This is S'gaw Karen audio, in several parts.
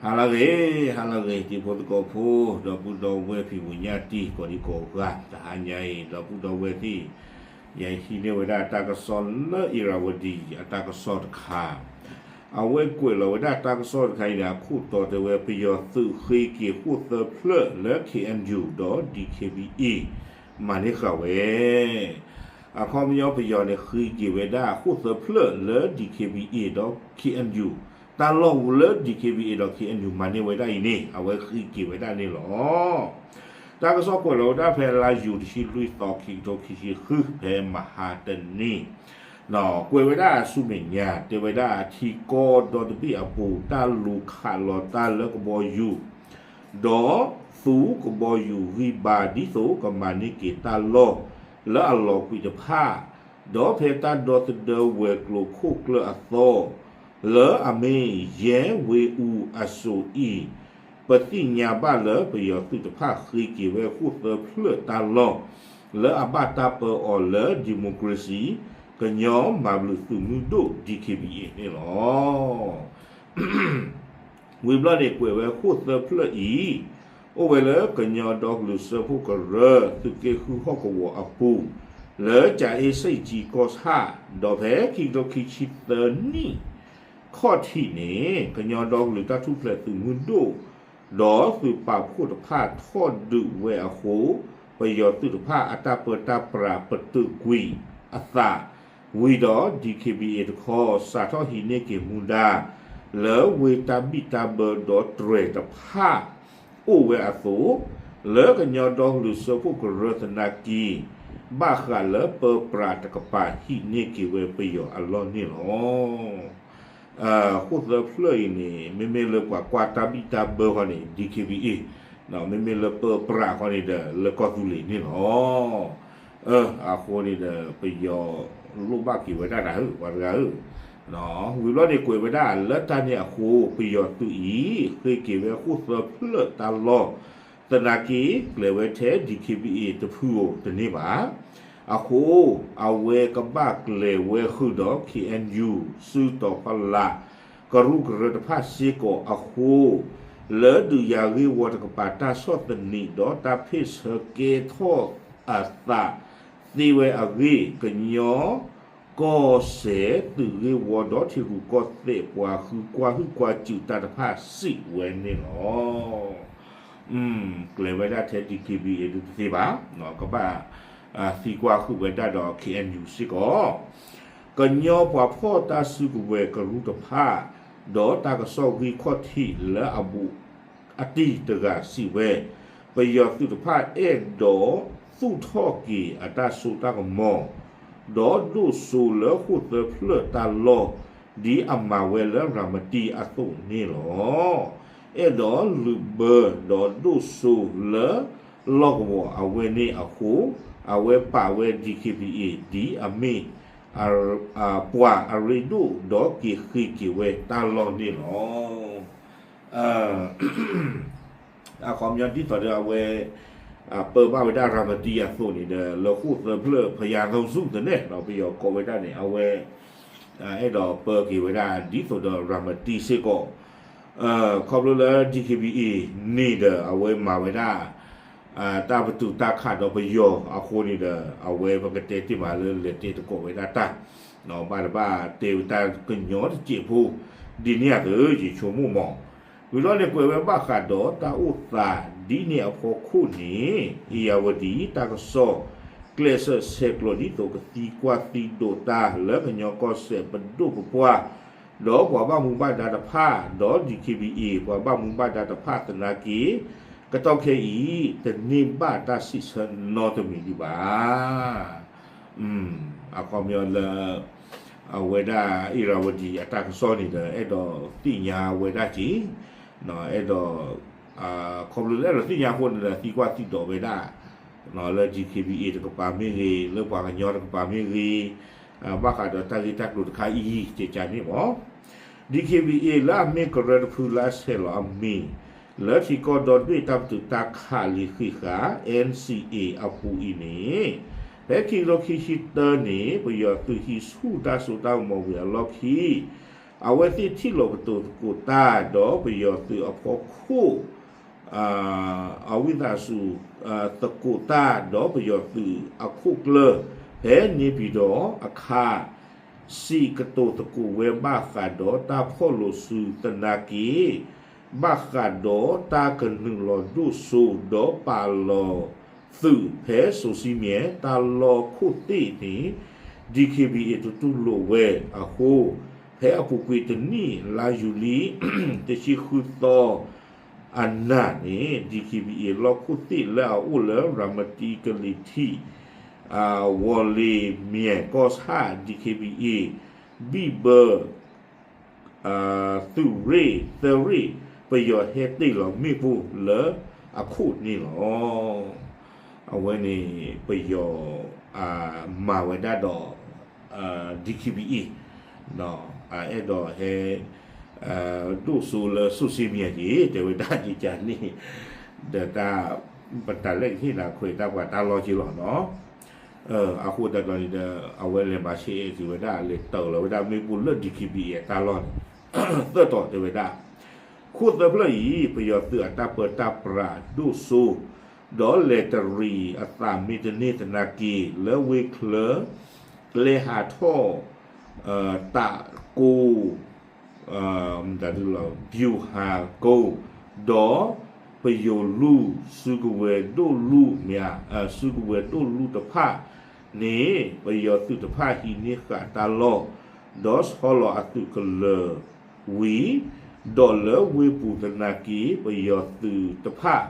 ဟါလၢအဂ့ၤ, ဟါလၢအဂ့ၤ တံၤဖိသကိးဖိ, ဒီပုၢ်ဒီဝဲၢ်ဖံဖုညၣ်တံၢ်ကိးဒံကိးဂၤ, တဟါညါအံၤ ဒီပုၢ်ဒီဝဲၢ်သ့ၣ်, ယဟံးန့ၢ်ဝဲဒၣ်တၢ်ကစီၣ်လၢအ့ရဝတံအတၢ်ကစီၣ်တခါ, အဝဲကွဲးလီၤဝဲဒၣ်တၢ်ကစီၣ်တခါအံၤန့ၣ် အခိၣ်တီတဲဝဲ ပယီၤသုးဃ့က့ၤဃိၣ်သၢဖျၢၣ်လၢ ခ့ၣ်အဲၣ်ယူၣ် ဒီး ဒံၣ်ခ့ဘံၣ်အ့ၣ် မၤန့ၢ်ဃာ်ဝဲ အခီပညီပယီၤန့ၣ် ဃ့က့ၤဝဲဒၣ်ဃိၣ်သၢဖျၢၣ်လၢ ဒံၣ်ခ့ဘံၣ်အ့ၣ် ဒီး ခ့ၣ်အဲၣ်ယူၣ်, တၢ်လီၢ်လၢ ဒံၣ်ခ့ဘံၣ်အ့ၣ် ဒီး ခ့ၣ်အဲၣ်ယူၣ် မၤန့ၢ်ဝဲဒၣ်အံၤန့ၣ် အဝဲဃ့က့ၤဝဲဒၣ်န့ၣ်လီၤ. တၢ်ကစီၣ်ကွဲးလီၤဝဲဒၣ်ဖဲလါယူၤတဆံလွံၢ်သီ ခံကထိခံဆံဃု ဖဲမဟါတနံၤ ကွဲးဝဲဒၣ်ဆူမဲာ်ညါ တဲဝဲဒၣ်ထံကီၢ်ဒီတဘ့ၣ်အပူၤ တၢ်လူၤခးလီၤတၢ်လၢကဘီယူၤ ဒီးသူကဘီယူၤဂံၢ်ဘါ ဒ်သိးကမၤန့ၢ်က့ၤတၢ်လီၢ်လၢအလီၤကွံာ်တဖၣ်, ဒီးဖဲတၢ်ဒီသဒၢဝဲၤကျိၤခိၣ်ကျၢၢ်အသီ လၢအမ့ၢ် ယဲဝ့အူအစိၤအံၤ, ပသ့ၣ်ညါဘၣ်လၢပယီၤသုးတဖၣ်ဃ့က့ၤဝဲဃိၣ်သၢဖျၢၣ်တၢ်လီၢ် လၢအဘၣ်တၢ်ပၢအီၤလၢ democracy ကညီမၤဘျုးသုးမုၢ်ဒိၣ် ဒံၣ်ခ့ဘံၣ်အ့ၣ် န့ၣ်လီၤ. ဝံၤဘျီန့ၣ် ကွဲးဝဲဃိၣ်သၢဖျၢၣ်အံၤ အိၣ်ဝဲလၢကညီဒီကလုာ်စၢဖှိၣ်ကရၢ သုးက့ဃုဟီၣ်ကဝီၤအပူၤ လၢကၠၤအ့စ့ၣ်ကၠံကီၢ်ဆၣ်, ဒီးဖဲခံကထိခံဆံသၢနံၣ် ခီၣ်ထံးန့ၣ် ကညီဒီကလုာ်တၢ်ထူၣ်ဖျဲးသုးမုၢ်ဒိၣ် ဒီးသုးပာ်ဖှိၣ်တဖၣ်ထီၣ်ဒုးဝဲအဃိ ပယီၤသုးတဖၣ်အတၢ်ပၢတၢ်ပြးပတုာ်ကွံာ်အသး ဝံၤဒီး ဒံၣ်ခ့ဘံၣ်အ့ၣ် တခီ စးထီၣ်ဟံးန့ၢ်က့ၤမူဒါ လၢဝ့ၢ်တၢ်ဘံၣ်တၢ်ဘၢဒီးတြဲၤတဖၣ် အိၣ်ဝဲအသိး, လၢကညီဒီကလုာ်စၢဖှိၣ်ကရၢသနာ်က့ ဘၣ်ဃးလၢပၢပြးတကပၤဟံးန့ၢ်က့ၤဝဲပယီၤအလီၢ်န့ၣ်လီၤ. ဃိၣ်သၢဖျၢၣ်အံၤန့ၣ် မ့မ့ၢ်လၢပှၤကွၢ်တၢ်ဘံၣ်တၢ်ဘၢဃီန့ၣ် ဒံၣ်ခ့ဘံၣ်အ့ၣ်, မ့မ့ၢ်လၢပၢပြးဃီန့ၣ်ဒီး လၢကီၢ်သူလ့ၤန့ၣ်လီၤ. အဃိန့ၣ်ဒီး ပယီၤလိၣ်ဘၣ်က့ၤဝဲဒၣ်နၤဧၢ ပှၤတဂၤဧၢ, ဝံၤဘျီန့ၣ်ကွဲးဝဲဒၣ်လၢတၢ်န့ၣ်အဃိ ပယီၤသုးအံၤ ဃ့က့ၤဝဲဃိၣ်သၢဖျၢၣ်တၢ်လီၢ် သနာ်က့ ကျဲၤဝဲထဲ ဒံၣ်ခ့ဘံၣ်အ့ၣ် တဖုဧိၤတန့ၢ်ဘၣ်. အဃိ အဝဲကဘၣ်ကျဲၤဝဲဃုာ်ဒီး ခ့ၣ်အဲၣ်ယူၣ် စုတီၤဖီလာ် ကရူၢ်ကရၢတဖၣ်စ့ၢ်ကီးအဃိ လၢဒုးယၤဂ့ၢ်ဝီတကပၤ တၢ်ဆီၣ်သနံးဒီးတၢ်ဖ့ၣ်ဆၢကဲထီၣ်အသးသ့ဝဲအဂ့ၢ် ကညီ ကီၢ်စဲၣ်သုးဂ့ၢ်ဝီဒီးထံရူၢ်ကီၢ်သဲးပှၤဃုကွၢ်ဟုၣ်ကွၢ်စူၣ်တၢ်တဖၣ်စံးဝဲန့ၣ်လီၤ. ကျဲၤဝဲဒၣ်ထဲ ဒံၣ်ခ့ဘံၣ်အ့ၣ် ဒုးတသ့ဘၣ်, ကဘၣ်သံကွၢ်ဃုာ်ဝဲဒၣ်ဒီး ခ့ၣ်အဲၣ်ယူၣ် စ့ၢ်ကီး ကညီပှၤဖီၣ်တၢ်စုကဝဲၤကရူၢ်တဖၣ် ဒီးတၢ်ကစီၣ်ဂံၢ်ခီၣ်ထံးလၢအဘူးအတံၢ်တဂၤစံးဝဲ, ပယီၤသုးတဖၣ်အဲၣ်ဒိးသူၣ်ထီၣ်က့ၤအတၢ်စိတၢ်ကမီၤ ဒီးဒိၣ်စိလၢဃိၣ်သၢဖျၢၣ်တၢ်လီၢ် ဒ်အမၤဝဲလၢရၤမတံအသိးန့ၣ်လီၤ. အဲၣ်ဒိးလုးဘၢ ဒီးဒိၣ်စိလၢ လီၢ်ကဝီၤအဝဲန့ၣ်အဃိ အဝဲပာ်ဝဲ ဒံၣ်ခ့ဘံၣ်အ့ၣ် ဒ်အမ့ၢ် ပှၤအရ့ဒိၣ်ဒီးက့ၤဃ့က့ၤဝဲတၢ်လီၢ်န့ၣ်လီၤ. အခီပညီဒ်သိးဒီးအဝဲ ပၢဘၣ်ဝဲဒၣ်ရၤမတံအသိးန့ၣ်ဒီး လၢဃိၣ်သၢဖျၢၣ် ဖယါသီဆူၣ်တနဲၣ် ပယီၤကိးဝဲဒၣ်န့ၣ် အဝဲ အဲၣ်ဒိးပၢက့ၤဝဲဒၣ်ဒ်သိးဒီးရၤမတံစ့ၢ်ကီး ခီဖျိလၢ ဒံၣ်ခ့ဘံၣ်အ့ၣ် န့ၣ်ဒီး အဝဲမၤဝဲဒၣ် တၢ်ပတုာ်တၢ်ခးဒီးပယီၤအဃိန့ၣ်ဒီး အဝဲပကတဲတ့ၢ်မးလၢလဲၤတဲသကိးဝဲဒၣ်တၢ် ဘၣ်တဘၣ်တဲဝဲတၢ်ကညီတစဲးဖိ ဒ်န့ၣ်အသိး ယဆိကမိၣ်မး ဝံၤလီၤန့ၣ်ကွဲးဝဲဘၣ်ဃးဒီးတၢ်အိၣ်သးဒ်န့ၣ်အဖီခိၣ်န့ၣ် အ့ၣ်ယၣ်ဝတံၣ်တၢ်ကစီၣ် ကျဲးစၢးဆဲးကျိးဒ်သိးကသံကွၢ်သံဒိးတၢ်လၢကညီကီၢ်စဲၣ်ပဒိၣ်ပပှၢ် ဒီးပှၤဘၣ်မူဘၣ်ဒါတဖၣ် ဒီး ဒံၣ်ခ့ဘံၣ်အ့ၣ် ပှၤဘၣ်မူဘၣ်ဒါတဖၣ်သနာ်က့ ကတီၢ်ခဲအံၤ တန့ၢ်ဘၣ်တၢ်စံးဆၢနီတမံၤဒံးဘၣ်. အခီပညီလၢ အဝဲဒၣ်အ့ၣ်ယၣ်ဝတံၣ်အတၢ်ကစီၣ်န့ၣ်ဒီး အဲၣ်ဒိးသ့ၣ်ညါဝဲဒၣ်က့ၤ အဲၣ်ဒိး ခီဖျိလၢအဲၣ်ဒိးသ့ၣ်ညါအဃိန့ၣ်ဒီး သံကွၢ်သံဒိးဝဲဒၣ် လၢ ဒံၣ်ခ့ဘံၣ်အ့ၣ် တကပၤမ့ၢ်ဂ့ၤ လၢပှၤကညီတကပၤမ့ၢ်ဂ့ၤ ဘၣ်ဃးဒီးတၢ်ဂ့ၢ်တၢ်ကျိၤတခါအံၤ ကကန့ၣ်မး ဒံၣ်ခ့ဘံၣ်အ့ၣ် လၢအမ့ၢ်ကရၢတဖုလၢအဆဲးလီၤအမံၤ လၢထံကီၢ်ဒီတဘ့ၣ်တၢ်ပတုာ်တၢ်ခးလံာ်ဃံးဃာ် NCA အပူၤအံၤန့ၣ် ဖဲခံကထိခံဆံတၢန့ၣ် ပယီၤသုးဟံးဆူၣ်တၢ်စိတၢ်ကမီၤဝံၤအလီၢ်ခံ အဝဲသ့ၣ်ထံၣ်လီၤကတိၤသကိးတၢ် ဒီးပယီၤသုးအဖီခိၣ် အဝံသးစူၤ သကိးတၢ် ဒီးပယီၤသုးအခိၣ်ကျၢၢ် ဖဲန့ၣ်ပံၤဒီးအခါ စံးကတိၤသကိးဝဲဘၣ်ဃးဒီးတၢ်ဖီၣ်လိာ်စုသနာ်က့ ဘၣ်ဃးဒီးတၢ်ကနုာ်လီၤဒိၣ်စိ ဒီးပာ်လီၤသုးဖဲစိၤဆံမံၤ တၢ်လီၢ်ခိၣ်သ့ၣ်န့ၣ် DKBA တတူၢ်လိာ်ဝဲအဃိ ဖဲအပူၤကွံာ်တနံၣ်လါယူၤလံ တဆံဃုသီ အနံၤန့ၣ် DKBA လီၢ်ခိၣ်သ့ၣ်လၢအအိၣ်လၢ ရၤမတံကလံၤထံး ဝီၤလ့ၤမၠဲၣ်ကီၢ်ဆၣ် DKBA ဘံၣ်ဘၢ သုးရ့ၣ်သၢရ့ၣ် ပယီၤဟဲတ့ၢ်လီၤမ့ၣ်ပိၢ်လၢအခိၣ်န့ၣ်လီၤ. အဝဲန့ၣ်ပယီၤ မၤဝဲဒၣ်ဒီး DKBA အဲၣ်ဒိးဟဲ ဒိၣ်စိလၢစိၤဆံမံၤက့ၤ တဲဝဲဒၣ်ကကန့ၣ် ဒီးတၢ် ပတၢ်လဲၣ်ကဟ့ၣ်နၤခွဲးတၢ်ပှၤတၢ်လီၢ်က့ၤလီၤနီၤ. အဃိသတးဒီးန့ၣ်ဒီး အဝဲလဲၤမၤဆဲးအဲၣ်က့ၤဝဲဒၣ် လဲၤတၢၤလီၤဝဲဒၣ်မ့ၣ်ပိၢ်လၢ DKBA အတၢ်လီၢ်န့ၣ် သၢတီၤတဲဝဲဒၣ် ခိၣ်သၢဖျၢၣ်အံၤ ပယီၤသုးအတၢ်ပၢတၢ်ပြးဒိၣ်စိ ဒီးလဲၤတရံးအသးမ့ၢ်တန့ၢ်သနာ်က့ လၢဝ့ၢ်ချၢ ကျဲဟးထီၣ် တးကိ မတၤဒုလီၤ ဗျူဟာကုန်း ဒီးပယိၤလူၢ် စုကဝဲၤဒိၣ်လူၢ်မ့ၢ် စုကဝဲၤဒိၣ်လူၢ်တဖၣ်န့ၣ် ပယီၤသုးတဖၣ်ဟံးန့ၢ်ဃာ်တၢ်လီၢ် ဒီးဆီလီၤအသုးကလၢၤဝံၤ ဒီးလၢဝ့ၢ်ပူၤသနာ်က့ ပယီၤသုးတဖၣ်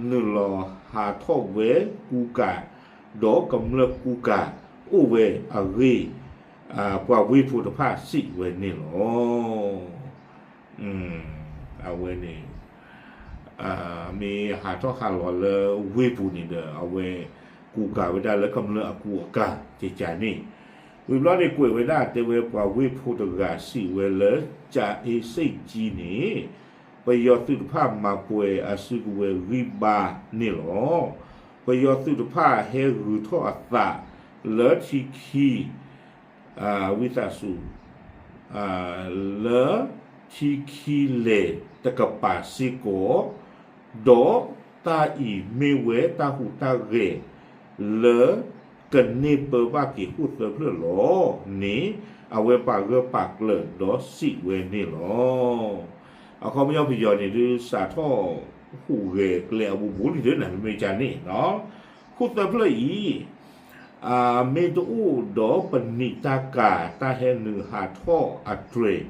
နုာ်လီၤဟးထီၣ်ဝဲကူကၤ ဒီးကမျၢၢ်ကူကၤအိၣ်ဝဲအဂ့ၢ် ပှၤဝ့ၢ်ဖိတဖၣ်စံးဝဲန့ၣ်လီၤ. အဝဲန့ၣ် မ့ၢ်ဟးထီၣ်ဟးလီၤလၢဝ့ၢ်ပူၤန့ၣ်ဒီး အဝဲကူကၤဝဲဒၣ်လၢကမျၢၢ်အကူအကၤကကန့ၣ် ဝံၤဘျီန့ၣ်ကွဲးဝဲဒၣ်တဲဝဲပှၤဝ့ၢ်ဖိတဂၤစံးဝဲလၢ ကၠၤအ့စ့ၣ်ကၠံန့ၣ် ပယီၤသုးတဖၣ်မၤပှဲၤအစုကဝဲၤဂံၢ်ဘါန့ၣ်လီၤ. ပယီၤသုးတဖၣ်ဟဲဂုၤထီၣ်အသးလၢထံခံ ဝံသးစူၤ လၢထံခံလဲၤတကပၤစ့ၢ်ကီး, ဒီးတၢ်အံၤမ့ၢ်ဝဲတၢ်ဟူးတၢ်ဂဲၤလၢ ကန့ၢ်ပၢဘၣ်က့ၤခိၣ်သၢဖျၢၣ်လီၤန့ၣ် အဝဲပာ်ဂၢၢ်ပာ်ကျၢၤဒီးစံးဝဲန့ၣ်လီၤ. အခီပညီပယီၤန့ၣ်ဒုး စးထီၣ်ဟူးဂဲၤကျဲအဘူးဘူးန့ၣ်ဒုး နမ့ၢ်ကန့ၣ် ခိၣ်သၢဖျၢၣ်အံၤ မ့ၢ်တအိၣ်ဒီးပနံာ်တၢ်ကၤတၢ်ဟဲနုာ်ဟးထီၣ်အတြဲၤ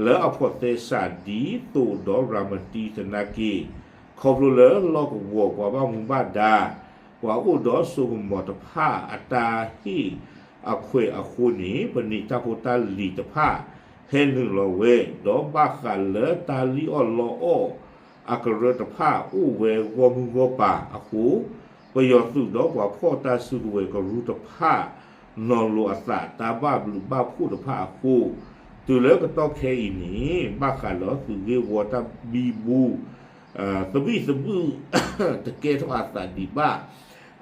လၢအဖိးသဲစးဒ်သိးဒီးရၤမတံသနာ်က့ ခီဖျိလၢလီၢ်ကဝီၤပှၤဘၣ်မူဘၣ်ဒါ ပှၤအိၣ်ဒီးစိကမီၤတဖၣ်အတၢ်ဟ့ၣ်အခွဲးအဃိန့ၣ် ပနံာ်တၢ်ဖိတၢ်လံၤတဖၣ် ဟဲနုာ်လီၤဝဲ ဒီးဘၣ်ဃးလၢတၢ်လံၣ်အီၣ်လီအီၣ် အကရၢတဖၣ်အိၣ်ဝဲဂီၢ်မုၢ်ဂီၢ်ပၤအဃိ ပယီၤသုးဒီးပှၤဖီၣ်တၢ်စုကဝဲၤကရူၢ်တဖၣ် နီၤလိာ်အသးတၢ်ဘၣ်ဘျုးဘၣ်ဖှိၣ်တဖၣ်အဃိ တုၤလၢကတီၢ်ခဲအံၤန့ၣ် ဘၣ်ဃးဒီးသုးဂ့ၢ်ဝီတၢ်ဘံဘူ သဘံၣ်သဘုၣ် တကဲထီၣ်အသးဒံးဘၣ်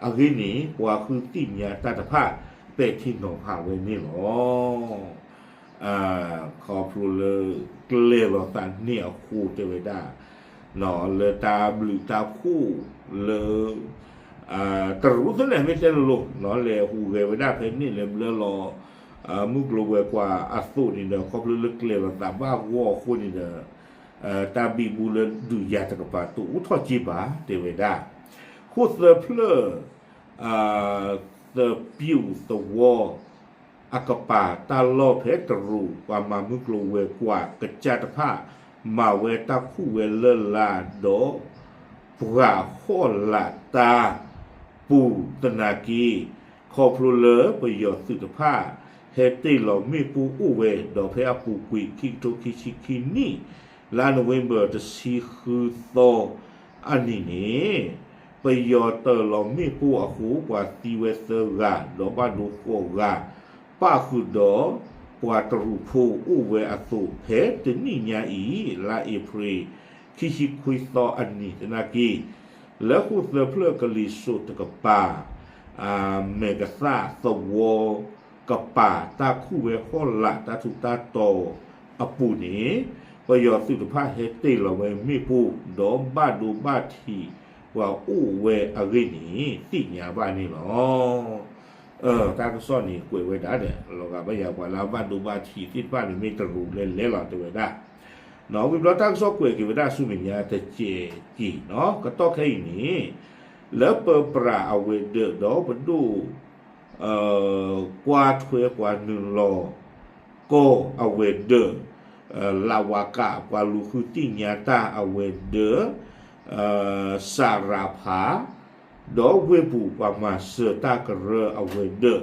အဂ့ၢ်န့ၣ် ပှၤဃုသ့ၣ်ညါတၢ်တဖၣ် ပဲာ်ထံနီၤဖးဝဲန့ၣ်လီၤ. ခီဖျိလၢကျဲၤလီၤသးန့ၣ်အဃိတဲဝဲဒၣ် လၢတၢ်ဘျုးတၢ်ဖှိၣ်လၢ တရူးသ့ၣ်န့ၣ်မ့ၢ်တဲလိၤလိၤ လဲၤဟူးဂဲၤဝဲဒၣ်ဖဲန့ၣ်လဲၤဘျၢလီၤ မုၢ်ကျိၤဝဲၤကွာ်အသိးန့ၣ်ဒီး ခီဖျိလၢကျဲၤလီၤသးဘၣ်ဂီၢ်အဃိန့ၣ်ဒီး တၢ်ဘံဘူလၢဒုးယၤတကပၤတအိၣ်ထီၣ်က့ဘၣ်တဲဝဲဒၣ် ခိၣ်သၢဖျၢၣ် သပျူးသဝီ အကပၤတၢ်လီၢ်ဖဲတရူး ပှၤမၤမုၢ်ကျိၤဝဲၤကွာ်ကစၢ်တဖၣ် မၤဝဲတၢ်ခူၣ်ဝဲလၢ်လၢ်ဒီး ပှၤဟီၣ်လာ်တၢ်ပူၤသနာ်က့ ခီဖျိလၢပယီၤသုးတဖၣ် ဟဲတ့ၢ်လီၤမ့ၣ်ပိၢ်အိၣ်ဝဲ ဒီးဖဲအပူၤကွံာ်ခံကထိခံဆံခံနံၣ် လါနိၣ်ဝ့ဘၢၣ်တဆံဃုသီအနံၤန့ၣ် ပယီၤတ့ၢ်လီၤမ့ၣ်ပိၢ်အဃိ ပှၤသံဝဲသၢဂၤ ဒီးဘၣ်ဒိဃိးဂၤ ပၣ်ဃုာ်ဒီးပှၤတရူးဖိအိၣ်ဝဲအသိး ဖဲတနံၣ်ညါအံၤ လါအ့ဖြ့ၣ် ခံဆံခွံသီအနံၤသနာ်က့ လၢခိၣ်သၢဖျၢၣ်ကလံၤစိးတကပၤ မဲာ်ကသၣ်သဝီကပၤ တၢ်ခူၣ်ဝဲဟီၣ်လာ်တၢ်ထူးတၢ်တီၤ အပူၤန့ၣ် ပယီၤသုးတဖၣ်ဟဲတ့ၢ်လီၤဝဲမ့ၣ်ပိၢ် ဒီးဘၣ်ဒိဘၣ်ထံးပှၤအိၣ်ဝဲအဂ့ၢ်န့ၣ် သ့ၣ်ညါဘၣ်န့ၣ်လီၤ. တၢ်ကစီၣ်န့ၣ်ကွဲးဝဲဒၣ်ဒီး လီၤဂာ်ဘၣ်ယၤပှၤလၢအဘၣ်ဒိဘၣ်ထံးသ့ၣ်တဖၣ်န့ၣ် မ့ၢ်တရူးလဲၣ်လဲၣ်လီၤ တဲဝဲဒၣ်. ဝံၤဘျီတၢ်ကစီၣ်ကွဲးက့ၤဝဲဒၣ်ဆူမဲာ်ညါတစဲးက့ၤနီၤ ကတီၢ်ခဲအံၤန့ၣ် လၢပပှၤအဝဲၤဒၢးဒီးပဒိၣ် ကွၢ်ထွဲပှၤနုာ်လီၤကီၢ်အဝဲၤဒၢး လးဝးကး ပှၤလူၤဃုသ့ၣ်ညါတၢ်အဝဲၤဒၢး စးရးဖး ဒီးဝ့ၢ်ပူၤပှၤမၤစၢၤတၢ်ကရၢအဝဲၤဒၢး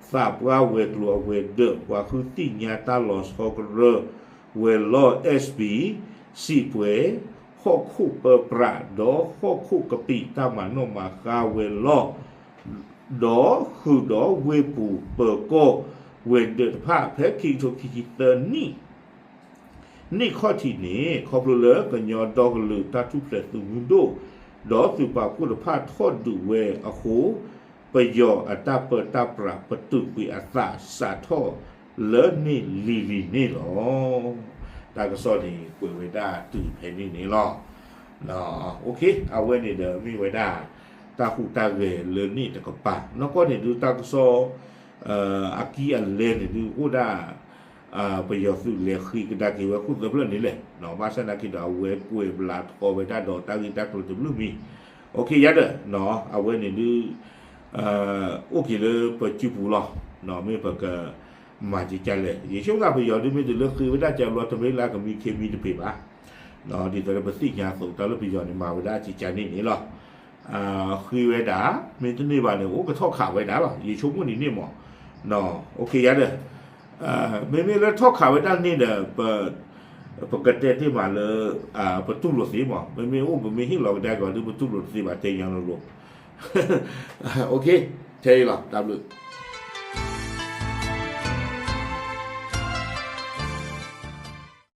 သးပှၢ်ဝဲၤကျိၤအဝဲၤဒၢး ပှၤဃုသ့ၣ်ညါတၢ်လီၤဆီကရၢ ဝဲၤလီၢ် S B စံးပှဲၤ ဟီၣ်ခိၣ်ပၢပြး ဒီးဟီၣ်ခိၣ်ကပံာ်တၢ်မၤနီၣ်မၤဃါဝဲၤလီၢ် ဒီးဃုာ်ဒီးဝ့ၢ်ပူၤပၢၤကီၢ်ဝဲၤဒၢးတဖၣ် ဖဲခံကထိခံဆံသၢနံၣ် နံၣ်ခီၣ်ထံးန့ၣ် ခီဖျိလၢကညီဒီကလုာ်တၢ်ထူၣ်ဖျဲးသုးမုၢ်ဒိၣ် ဒီးသုးပာ်ဖှိၣ်တဖၣ်ထီၣ်ဒုးဝဲအဃိ ပယီၤအတၢ်ပၢတၢ်ပြးပတုာ်ကွံာ်အသးစးထီၣ်လၢန့ၣ်လံၤလံၤန့ၣ်လီၤ. တၢ်ကစီၣ်န့ၣ်ကွဲးဝဲဒၣ်တုၤဖဲန့ၣ်န့ၣ်လီၤ. အဝဲန့ၣ်ဒီးမ့ၢ်ဝဲဒၣ် တၢ်ဟူးတၢ်ဂဲၤလၢန့ၣ်တကပၤ နီၢ်ကီၢ်န့ၣ်ဒုးတၢ်ကစီၣ် အကံၢ်အလဲန့ၣ်ဒုးအိၣ်ဒၣ် ပယီၤသုးလဲၤဃ့ကဒါက့ၤဝဲခိၣ်သၢဖျၢၣ်န့ၣ်လဲၣ်, ဘၣ်ဆၣ်သနာ်က့ဒီး အဝဲကွဲးဘျးထီဝဲဒၣ်ဒီးတၢ်ဂ့ၢ်တၢ်ကျိၤတဘျုးမံၤ, အဝဲန့ၣ်ဒုး အိၣ်က့ၤလၢပစုပူၤလီၤ, မ့ၢ်ပကမၤကကလဲၣ်, ယဆိကမိၣ်ပယီၤဒုးမ့ၢ်တုၤလၢဃ့ဝဲဒၣ်ကဘျီတမ့ၢ်လၢကမံခ့မံတပ့ၤဘၣ်, ဒ်သိးလၢပသ့ၣ်ညါအသိး တၢ်လၢပယီၤန့ၣ်မၤဝဲဒၣ်ကကန့ၣ်န့ၣ်လီၤ. ဃ့ဝဲဒၣ် မ့ၢ်တန့ၢ်ဘၣ်န့ၣ် အိၣ်ကထီၣ်ခးဝဲဒၣ်လီၤ, ယဆိကမိၣ်န့ၣ်န့ၣ်မး, ယၤဒီး မ့မ့ၢ်လၢထီၣ်ခးဝဲဒၣ်န့ၣ်ဒီး ပကတဲတ့ၢ်မးလၢ ပတူၢ်လိာ်သ့မး, မ့မ့ၢ်အိၣ်ပမ့ၢ်ဟ့ၣ်လီၤကဒါက့ၤအီၤဒုး ပတူၢ်လိာ်တသ့ဘၣ် တဲညါလိၤလိၤ, ထဲအံၤလီၤ တၢ်ဘျုး